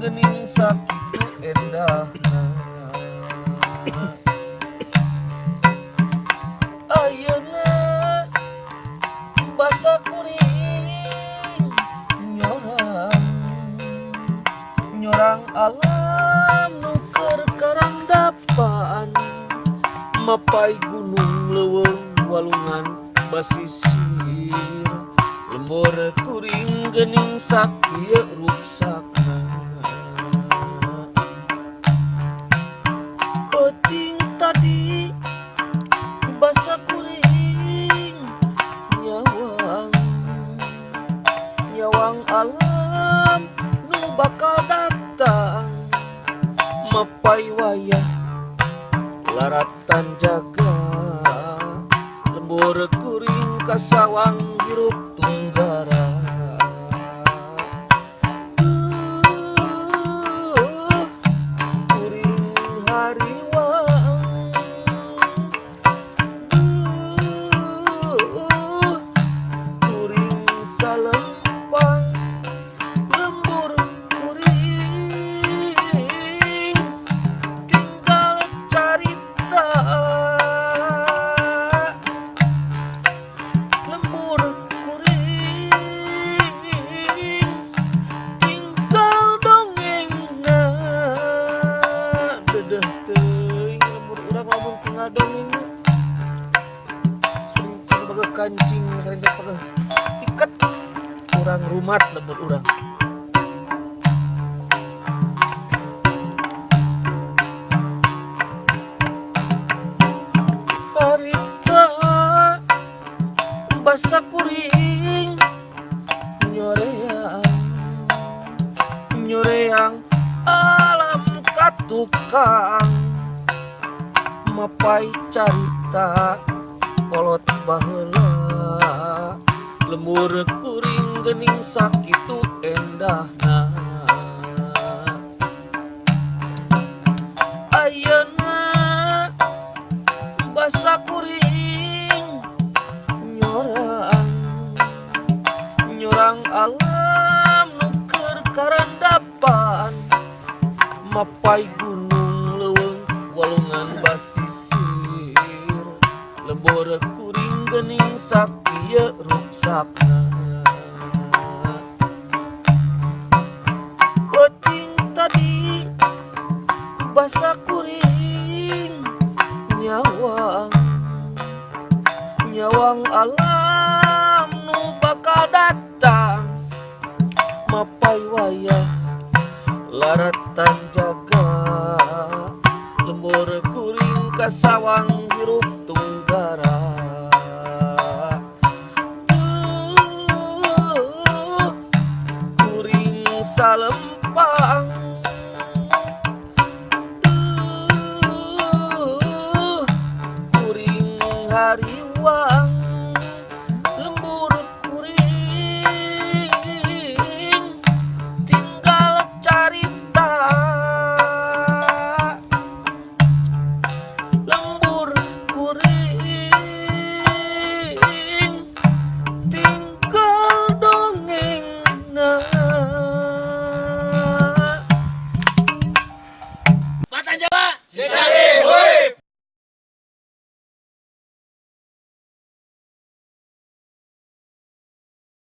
geuning sakitu endahna. Ayeuna basa kuring nyorang, nyorang alam nu keur karandapan, mapai gunung leuweung walungan basisir. Lembur kuring geuning sakieu ruksakna. Peuting tadi basa kuring nyawang, nyawang alam nu bakal datang, mapai wayah laratan jaga. Lembur kuring kasawang hirup tunggara. Duh, kuring hariwang. Duh, kuring salempang. Lembur kuring tinggal carita. Lembur kuring tinggal dongengna. Dedeh teuing lembur urang lamun tinggal dongengna. Sering cing pageuh kancing, sering cing pageuh iket. Urang rumat lembur urang. Harita basa kuring nyoreang, nyoreang alam katukang, mapai carita kolot baheula. Lembur kuring geuning sakitu endahna. Ayeuna basa kuring nyorang, nyorang alam nu keur karandapan, mapai gunung leuweung walungan basisir. Lembur kuring geuning sakieu ruksakna. Peuting tadi basa kuring nyawang, nyawang alam nu bakal datang, mapai wayah laratan jaga. Lembur kuring kasawang hirup tunggara. Duh, kuring salempang. Duh, kuring hariwang.